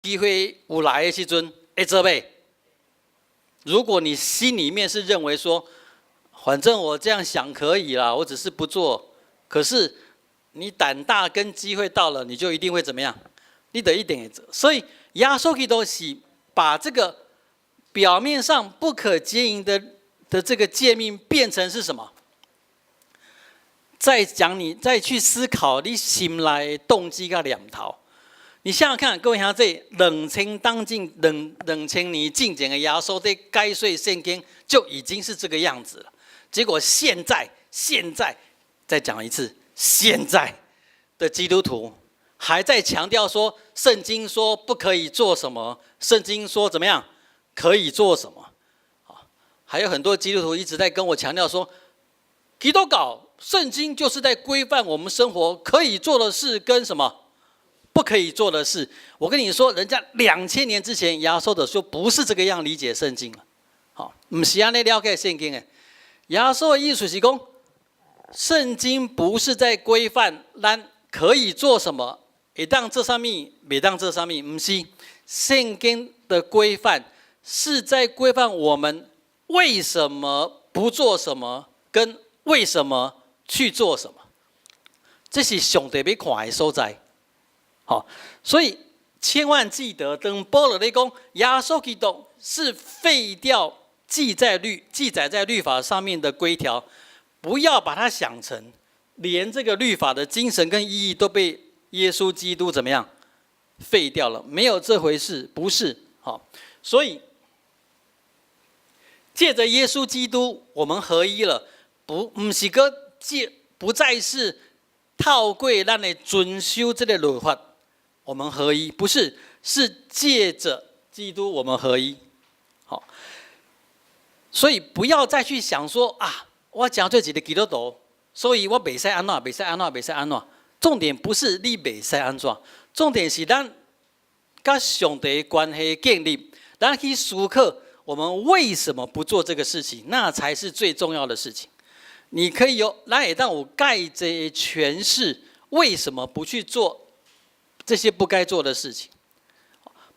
機會有來的時陣，會做袂？如果你心裡面是認為說，反正我這樣想可以啦，我只是不做。可是你膽大跟機會到了，你就一定會怎麼樣？你得一定會做。所以耶穌基督是把這個表面上不可姦淫的這個誡命變成是什麼？再講你再去思考你心內動機佮念頭。你想想看，各位兄弟，兩千年進前的耶穌在解說聖經就已經是這個樣子了。結果現在再講一次，現在的基督徒還在強調說，聖經說不可以做什麼，聖經說怎麼樣可以做什麼。還有很多基督徒一直在跟我強調說，基督教聖經就是在規範我們生活可以做的事跟什麼不可以做的事。我跟你說，人家2000年之前，耶穌的說不是這個樣理解聖經了。好，毋是按呢了解聖經的。耶穌的意思是講，聖經不是在規範咱可以做什麼，會當做啥物，袂當做啥物，毋是。聖經的規範是在規範我們為什麼不做什麼，跟為什麼去做什麼。這是上帝欲看的所在。好，所以千萬記得，當保羅咧講，耶穌基督是廢掉記載在律法上面的規條，不要把它想成連這個律法的精神跟意義都被耶穌基督怎麼樣廢掉了？沒有這回事，不是。好，所以借着耶穌基督，我們合一了，不，毋是閣借，不再是透過咱的遵守這個律法，我們合一，不是，是借着基督我們合一。好，所以不要再去想說啊，我成做一個基督徒，所以我袂使按怎，袂使按怎，袂使按怎。重點不是你袂使按怎，重點是咱佮上帝關係建立，咱去思考我們為什麼不做這個事情，那才是最重要的事情。你可以有，咱會當有蓋這詮釋，為什麼不去做這些不該做的事情？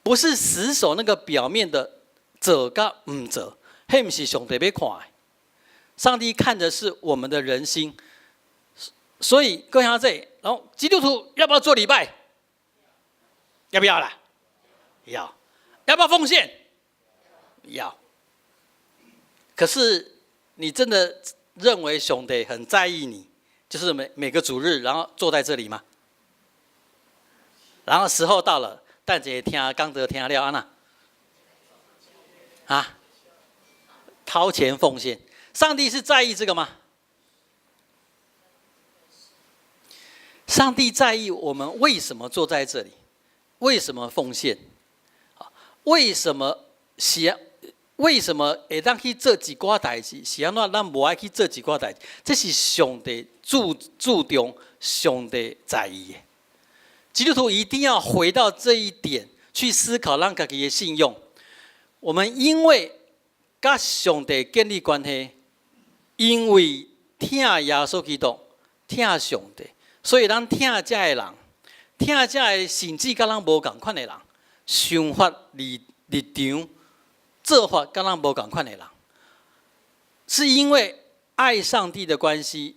不是死守那個表面的做佮毋做，彼毋是上帝欲看的。上帝看的是我們的人心。所以各位兄弟，然後基督徒要不要做禮拜？要不要啦？要。要不要奉獻？要。可是你真的認為上帝很在意你，就是每每個主日，然後坐在這裡嗎？然後時候到了，等一下聽講道聽了按怎？啊？掏錢奉獻，上帝是在意這個嗎？上帝在意我們為什麼坐在這裡，為什麼奉獻？為什麼是？為什麼會當去做一寡代誌？是按怎咱無愛去做一寡代誌？這是上帝注重、上帝在意的。基督徒一定要回到這一點去思考，咱家己的信用。我們因為佮上帝建立關係，因為疼耶穌基督、疼上帝，所以咱疼這个人，疼這个甚至佮咱無仝款的人，想法、立場、做法佮咱無仝款的人，是因為愛上帝的關係，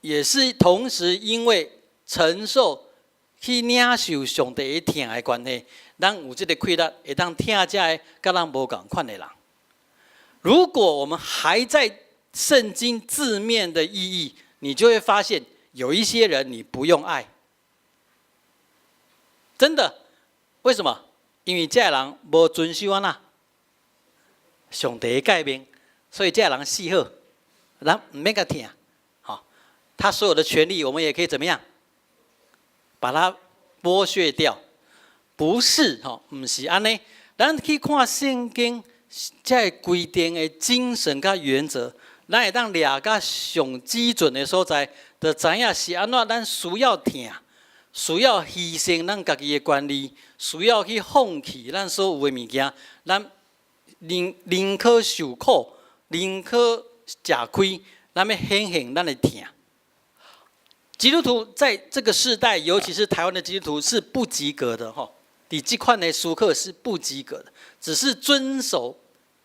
也是同時因為承受去領受上帝的疼的關係，咱有這個氣力，會當疼這个佮咱無仝款的人。如果我們還在聖經字面的意義，你就會發現有一些人你不用愛，真的，為什麼？因為這個人無遵守按怎上帝的誡命，所以這個人死好，咱毋免共疼，好，他所有的權利，我們也可以怎麼樣，把它剝削掉？不是，吼，毋是按呢。咱去看聖經，這個規定的精神佮原則，咱會當掠甲上基準的所在，就知影是按怎咱需要疼，需要犧牲咱家己的權利，需要去放棄咱所有的物件，咱寧可受苦，寧可食虧，咱欲顯現咱的疼。基督徒在這個世代，尤其是台灣的基督徒是不及格的，吼。佇這款的思考是不及格的，只是遵守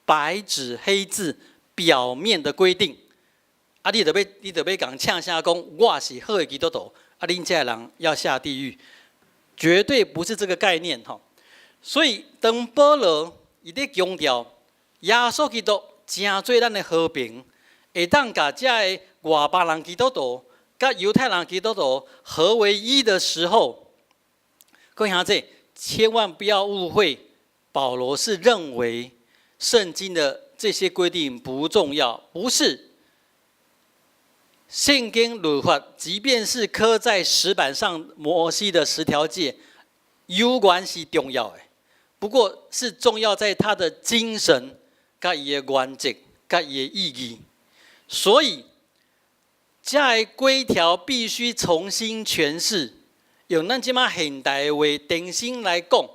白紙黑字表面的規定。啊，你就欲共嗆聲講，我是好的基督徒，啊，恁這人要下地獄，絕對不是這個概念吼。所以，當保羅伊咧強調耶穌基督成做咱的和平，會當共這个外邦人基督徒佮猶太人基督徒合為一的時候，各位兄弟，千萬不要誤會，保羅是認為聖經的這些規定不重要，不是。聖經律法，即便是刻在石板上摩西的十條誡，猶原是重要的。不過是重要在他的精神、佮伊的原則、佮伊的意義。所以，這个規條必須重新詮釋，用咱這馬現代的話重新來講，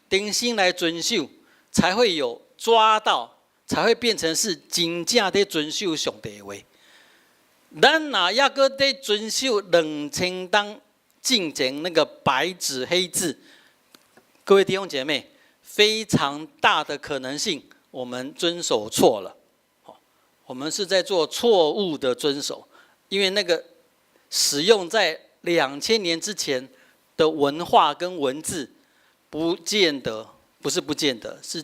重新來遵守，才會有抓到，才會變成是真正佇遵守上帝的話。咱若猶閣佇遵守2000冬進前那個白紙黑字，各位弟兄姐妹，非常大的可能性，我們遵守錯了。我們是在做錯誤的遵守，因為那個使用在2000年之前的文化跟文字，不見得，不是不見得，是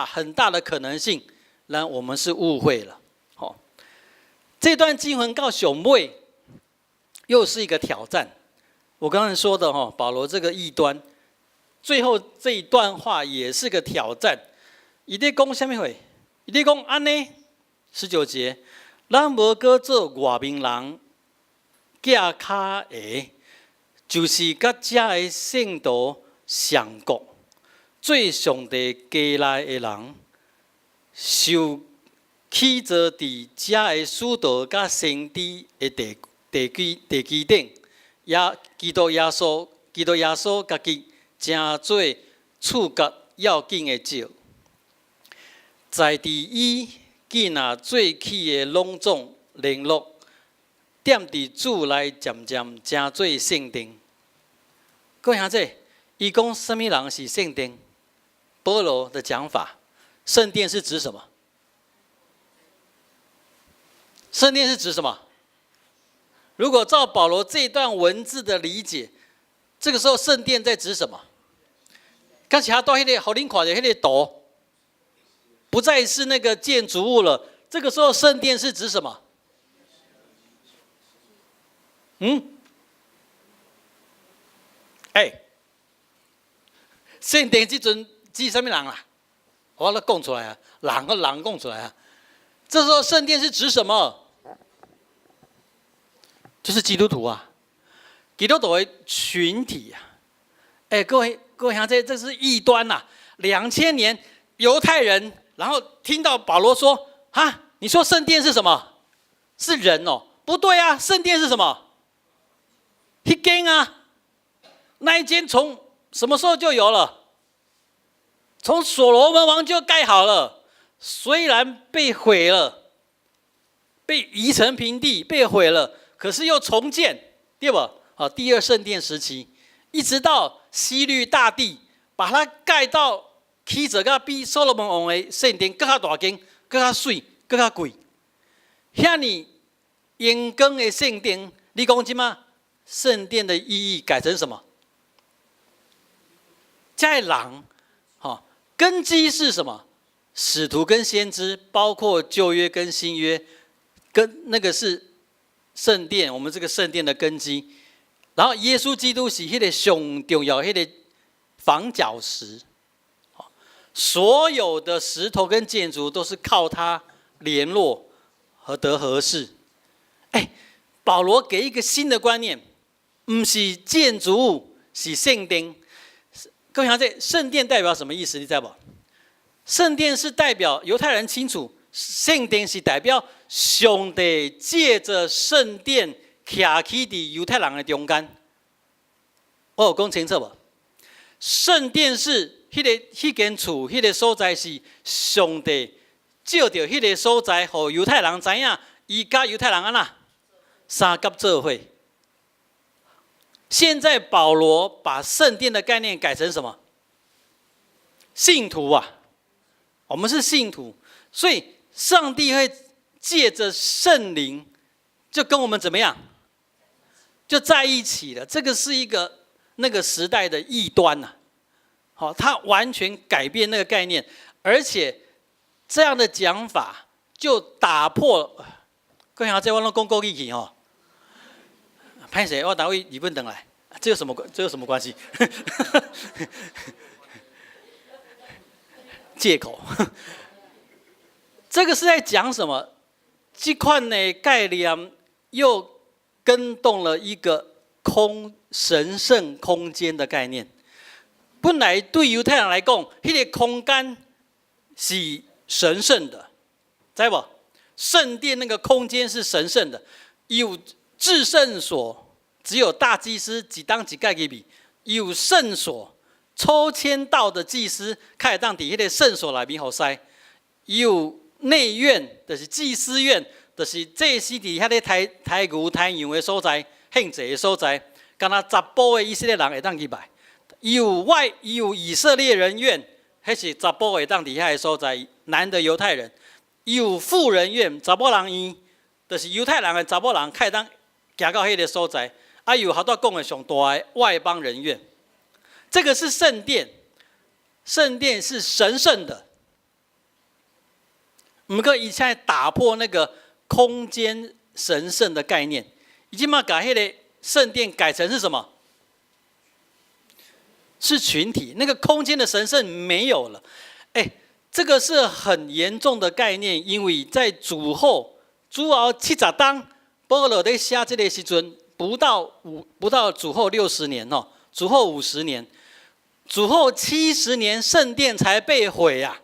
很大的可能性，那我們是誤會了。這段經文到上尾，又是一個挑戰。我剛才說的哈，保羅這個異端，最後這一段話也是個挑戰。伊咧講啥物話？伊咧講按呢，19節，咱無閣做外面人，寄跤的，就是佮遮个聖徒相國，做上帝家內的人，受起造佇遮个使徒佮先知的地基頂，基督耶穌家己成做次角要緊的石，在佇伊囝若做起的攏總聯絡，踮佇主內漸漸成做聖殿。各位兄弟，伊講啥物人是聖殿？保羅的講法，聖殿是指什麼？聖殿是指什麼？如果照保羅這段文字的理解，這個時候聖殿在指什麼？剛才到彼个，予恁看著彼个圖，不再是那個建築物了。這個時候聖殿是指什麼？嗯？哎，聖殿這陣指啥物人啊？我都講出來啊，人個人講出來啊。這時候聖殿是指什麼？就是基督徒啊，基督徒的群體啊。哎，各位各位兄弟，這是異端吶！2000年猶太人，然後聽到保羅說：“哈，你說聖殿是什麼？是人哦？不對啊，聖殿是什麼？彼間啊，那一間從什麼時候就有了？從所羅門王就蓋好了，雖然被毀了，被夷成平地，被毀了。”可是又重建，對不？啊，第二聖殿時期，一直到希律大帝把它蓋到起造甲比所羅門王的聖殿閣較大間、閣較媠、閣較貴。遐爾榮光的聖殿，你講這馬聖殿的意義改成什麼？這人，吼，根基是什麼？使徒跟先知，包括舊約跟新約，跟那個是聖殿，我們這個聖殿的根基。然後耶穌基督是彼个上重要彼个房角石，所有的石頭跟建築都是靠它聯絡和得合適。哎，保羅給一個新的觀念，毋是建築物，是聖殿。各位兄弟，聖殿代表什麼意思？你知無？聖殿是代表猶太人清楚，聖殿是代表上帝借著聖殿徛起佇猶太人的中間。我有講清楚無？聖殿是彼間厝，彼個所在是上帝借著彼個所在，予猶太人知影，伊佮猶太人按怎相佮做伙。現在保羅把聖殿的概念改成什麼？信徒啊，我們是信徒，所以上帝會借着聖靈，就跟我們怎麼樣，就在一起了。這個是一個那個時代的異端吶，好，他完全改變那個概念，而且這樣的講法就打破。各位這我攏講國語去吼，歹勢，我佗位日本轉來，這有什麼關？這有什麼關係？借口。這個是在講什麼？這款的概念又更動了一個空神聖空間的概念。本來對猶太人來講，彼個空間是神聖的，知無？聖殿那個空間是神聖的，有至聖所，只有大祭司一冬一擺入去；有聖所，抽籤到的祭司較會當佇彼個聖所內面服侍；有內院，就是祭司院，就是祭司佇遐咧刣刣牛刣羊的所在，獻祭的所在，干焦查埔的以色列人會當去拜。有外有以色列人院，彼是查埔會當佇遐的所在，男的猶太人。有婦人院，查某人院，就是猶太人的查某人，較會當行到彼个所在。啊，有頭拄仔講的上大的外邦人院，這個是聖殿，聖殿是神聖的。毋過伊現在打破那個空間神聖的概念，伊這馬共彼个聖殿改成是什麼？是群體，那個空間的神聖沒有了。哎，這個是很嚴重的概念，因為在主後70冬，保羅咧寫這個時陣，不到主後60年哦，主後50年，主後70年聖殿才被毀啊！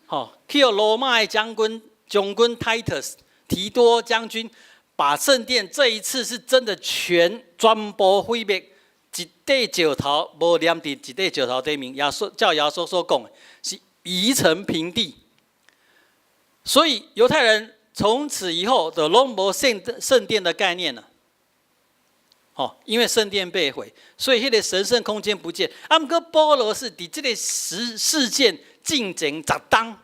吼，去予羅馬的將軍 Titus 提多將軍，把聖殿這一次是真的全部毀滅，一塊石頭無留佇一塊石頭頂面。耶穌照耶穌所講的，是夷成平地。所以猶太人從此以後就攏無聖殿的概念了。哦，因為聖殿被毀，所以彼個神聖空間不見。啊，毋過保羅是佇這個事件進前10冬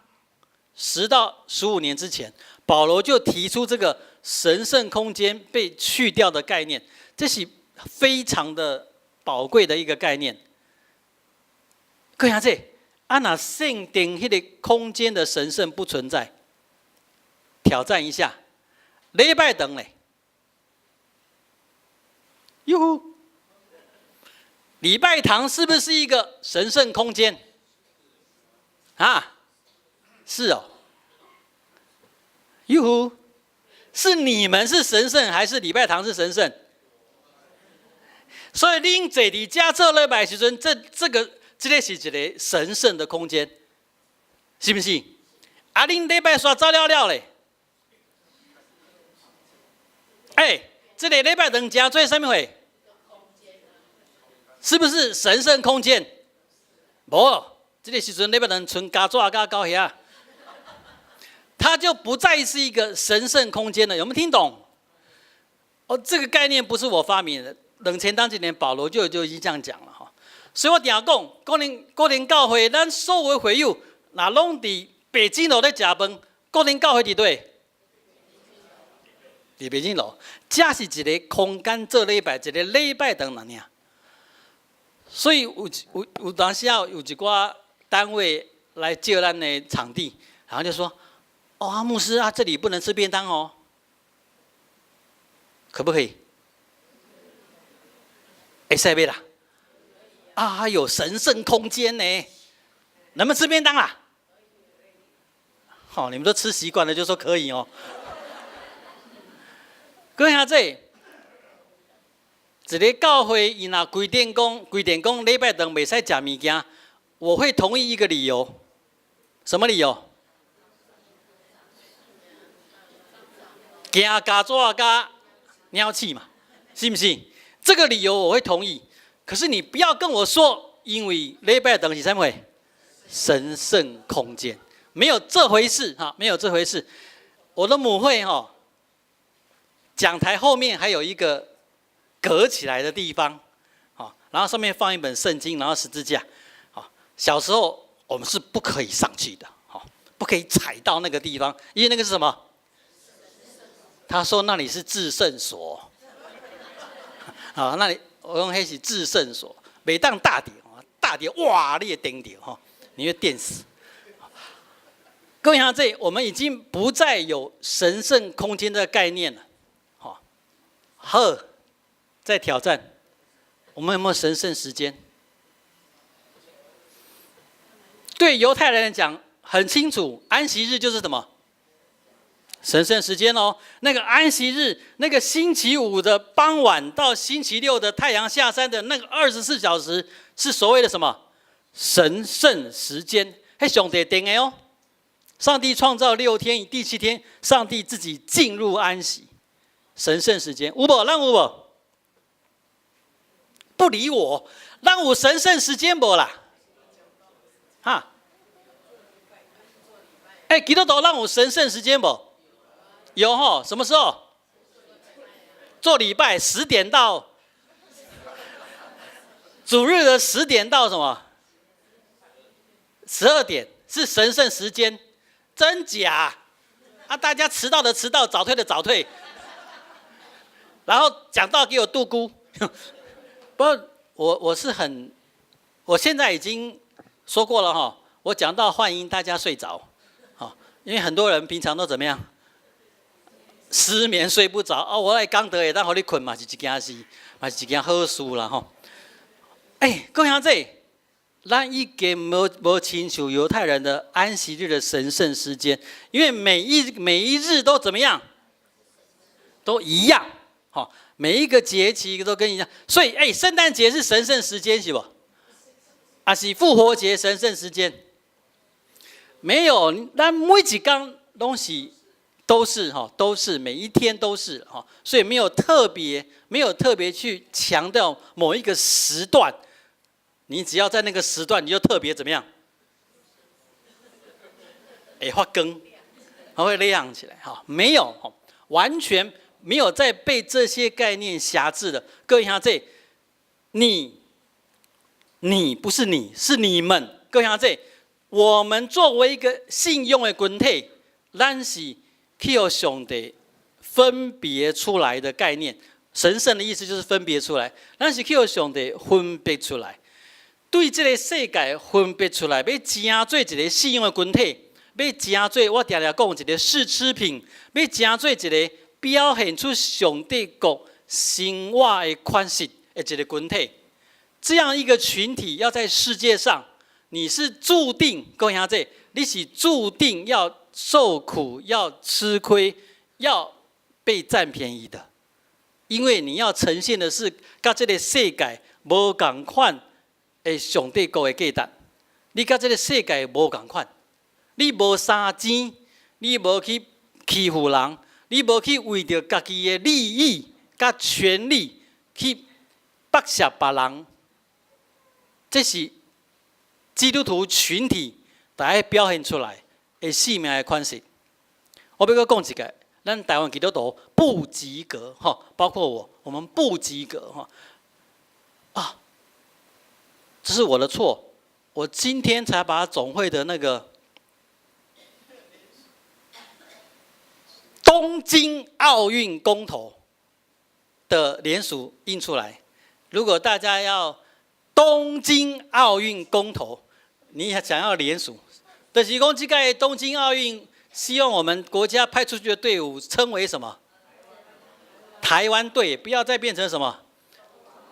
，10到15年之前，保羅就提出這個神聖空間被去掉的概念，這是非常的寶貴的一個概念。各位這啊，若聖殿彼個空間的神聖不存在，挑戰一下，禮拜堂咧？喲呼，禮拜堂是不是一個神聖空間？啊，是哦。喲呼，是你們是神聖，還是禮拜堂是神聖？所以恁坐佇遮做禮拜時陣，這個是一個神聖的空間，是毋是？啊，恁禮拜煞走了了咧？欸，這個禮拜堂成做啥物貨？是不是神聖空間？無，這個時陣禮拜堂賰膠紙佮狗遐，它就不再是一個神聖空間了。有沒有聽懂？哦，這個概念不是我發明的，2000冬之前保羅就已經這樣講了哈。所以我定講，哥林教會，咱所有會友，若攏佇北京路咧食飯，哥林教會佇佗？佇北京路，這是一個空間做禮拜，一個禮拜堂爾爾。所以有當時啊，有一寡單位來借咱的場地，然後就說：“哦，牧師啊，這裡不能吃便當哦，可不可以？”會使袂啦？啊，有神聖空間呢，能不能吃便當啊？好，你們都吃習慣了，就說可以哦。各位兄弟，一个教會伊若規定講禮拜堂袂使食物件，我會同意一個理由，什麼理由？驚膠紙佮鳥鼠嘛，是毋是？這個理由我會同意。可是你不要跟我說，因為禮拜堂是啥物？神聖空間，沒有這回事哈，沒有這回事。我的母會哈，講台後面還有一個隔起來的地方，好，然後上面放一本聖經，然後十字架，好，小時候我們是不可以上去的，哈，不可以踩到那個地方，因為那個是什麼？他說那裡是至聖所，好，那裡我講彼是至聖所，袂當踏著，踏著哇，你會電著吼，你會電死。各位兄弟，我們已經不再有神聖空間的概念了，好，好，再挑戰，我們有沒有神聖時間？對猶太人來講很清楚，安息日就是什麼？神聖時間哦。那個安息日，那個星期五的傍晚到星期六的太陽下山的那個24小時，是所謂的什麼？神聖時間，彼上帝定的哦。上帝創造6天，第七天，上帝自己進入安息，神聖時間。有無？咱有無？不理我，咱有神聖時間無啦？哈？哎，基督徒咱有神聖時間無？有吼，什麼時候？做禮拜10點到，主日的十點到什麼？12點是神聖時間，真假？啊，大家遲到的遲到，早退的早退，然後講道給我度孤。不，我是很，我現在已經說過了哈，我講道歡迎大家睡着，好，因為很多人平常都怎麼樣？失眠睡不着哦，我來講道會當予你睏嘛是一件事，嘛是一件好事啦吼。哎，各位兄弟，咱已經無親像猶太人的安息日的神聖時間，因為每一日都怎麼樣，都一樣，好，每一個節期都跟一樣，所以哎，聖誕節是神聖時間是無？抑是復活節神聖時間？沒有，咱每一工攏是都是哈，都是每一天都是哈，所以沒有特別去強調某一個時段。你只要在那個時段，你就特別怎麼樣？會發光，它會亮起來哈。沒有，完全沒有在被這些概念轄制的。各位兄弟，你不是你，是你們。各位兄弟，我們作為一個信仰的群體，咱是去予上帝分別出來的概念。神聖的意思就是分別出來，咱是去予上帝分別出來。對這個世界分別出來，欲成做一個信仰的群體，欲成做我定定講一個試吃品，欲成做一個表現出上帝國生活的款式的一個群體。這樣一個群體要在世界上，你是注定，各位兄弟，你是注定要受苦、要吃虧、要被佔便宜的，因為你要呈現的是佮這個世界無仝款的上帝國的價值，你佮這個世界無仝款，你無三錢，你無去欺負人，你無去為著家己的利益佮權力去剝削別人，這是基督徒群體著愛表現出來的生命的款式。我欲閣講一個，咱台灣基督徒不及格，哈，包括我，我們不及格，哈，啊。這是我的錯，我今天才把總會的那個東京奧運公投的聯署印出來。如果大家要東京奧運公投，你想要聯署，就是講這屆東京奧運，希望我們國家派出去的隊伍稱為什麼？台灣隊，不要再變成什麼？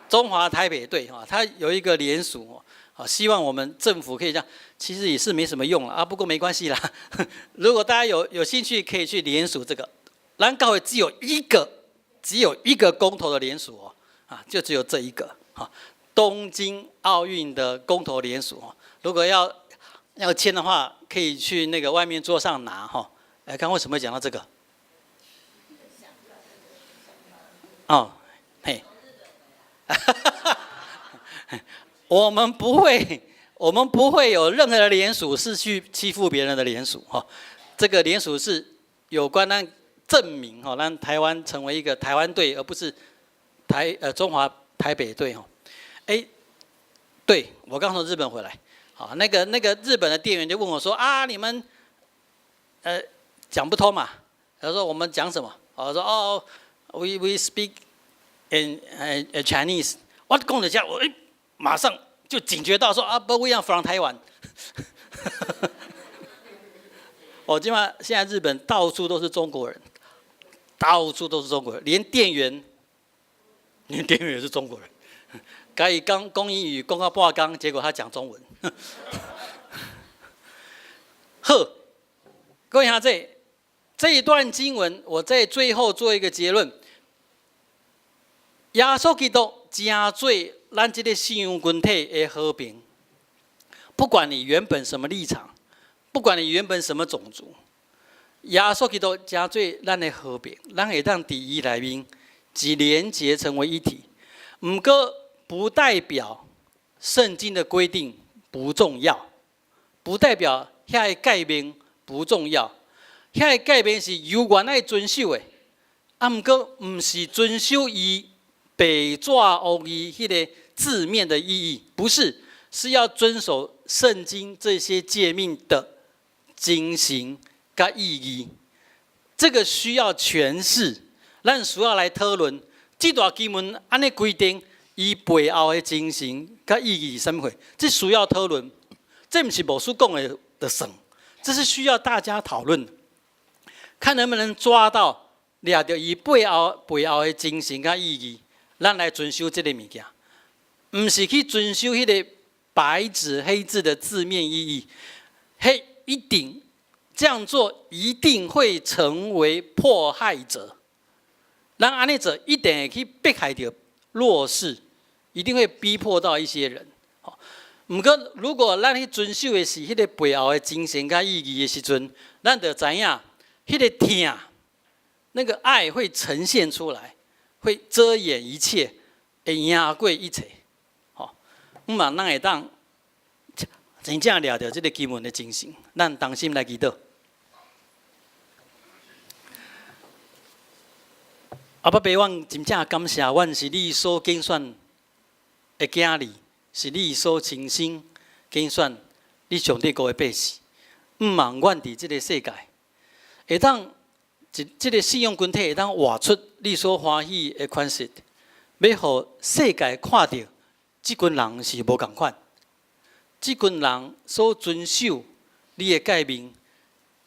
中華台北隊哈，它有一個聯署，啊，希望我們政府可以這樣，其實也是沒什麼用了啊，不過沒關係啦。如果大家有興趣，可以去聯署這個。咱教會只有一個，只有一個公投的聯署哦，啊，就只有這一個哈。東京奧運的公投聯署哦，如果要簽的話，可以去那個外面桌上拿哈。哎，剛為什麼會講到這個？哦，嘿。我們不會有任何的聯署是去欺負別人的聯署哈。這個聯署是有關咱證明哈，讓台灣成為一個台灣隊，而不是中華台北隊哈。哎，對我剛從日本回來，好，那個日本的店員就問我說：啊，你們，講不通嘛？他說我們講什麼？我說哦，we speak in Chinese。我講了下，我哎，馬上就警覺到說啊，but we are from Taiwan。我基本上現在日本到處都是中國人，到處都是中國人，連店員也是中國人。共伊講講英語講到半工，結果他講中文。好，各位兄弟，這一段經文，我在最後做一個結論。耶穌基督成做咱這個信仰群體的和平。不管你原本什麼立場，不管你原本什麼種族，耶穌基督成做咱的和平，咱會當佇伊內面一連結成為一體。毋過不代表聖經的規定不重要，不代表遐个誡命不重要，遐个誡命是猶原愛遵守的，啊，毋過毋是遵守伊白紙黑字彼个字面的意義，不是，是要遵守聖經這些誡命的精神佮意義，這個需要詮釋，咱需要來討論這段經文按呢規定，伊背後的精神佮意義是啥物貨？這需要討論，這毋是牧師講的就算，這是需要大家討論，看能不能抓到掠著伊背後的精神佮意義，咱來遵守這个物件，毋是去遵守彼个白紙黑字的字面意義，彼一定這樣做一定會成為迫害者。咱按呢做一定會去迫害著弱勢，一定會逼迫到一些人。毋過如果咱去遵守的是彼个背後的精神佮意義的時陣，咱就知影彼个疼，那個愛會呈現出來，會遮掩一切，會贏過一切。吼，毋嘛，咱會當真正掠著這个經文的精神，咱同心來祈禱。阿爸父，阮真正感謝，阮是你所揀選的囝兒，是你所親身揀選你上帝國的百姓。毋望阮佇這个世界，會當這這个信仰群體會當活出你所歡喜的款式，欲予世界看著，這群人是無仝款，這群人所遵守你的誡命，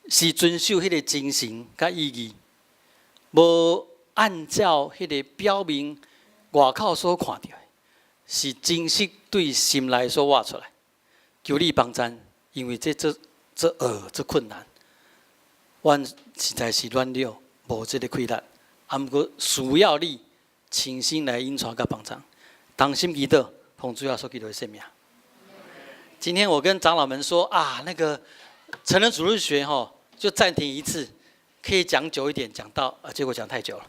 是遵守彼个精神佮意義，無按照彼个表面外口所看著的，是真實對心內所活出來。求你幫贊，因為這這這學這困難，阮實在是軟弱，無這个氣力。啊，毋過需要你親身來引帶佮幫贊，同心祈禱，奉主耶穌基督的聖名。今天我跟長老們說啊，那個成人主日學吼，就暫停一次，可以講久一點，講到啊，結果講太久了。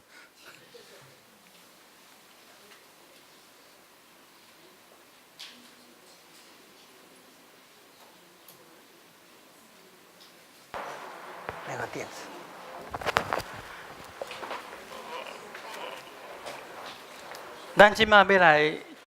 那個電池。咱這馬欲來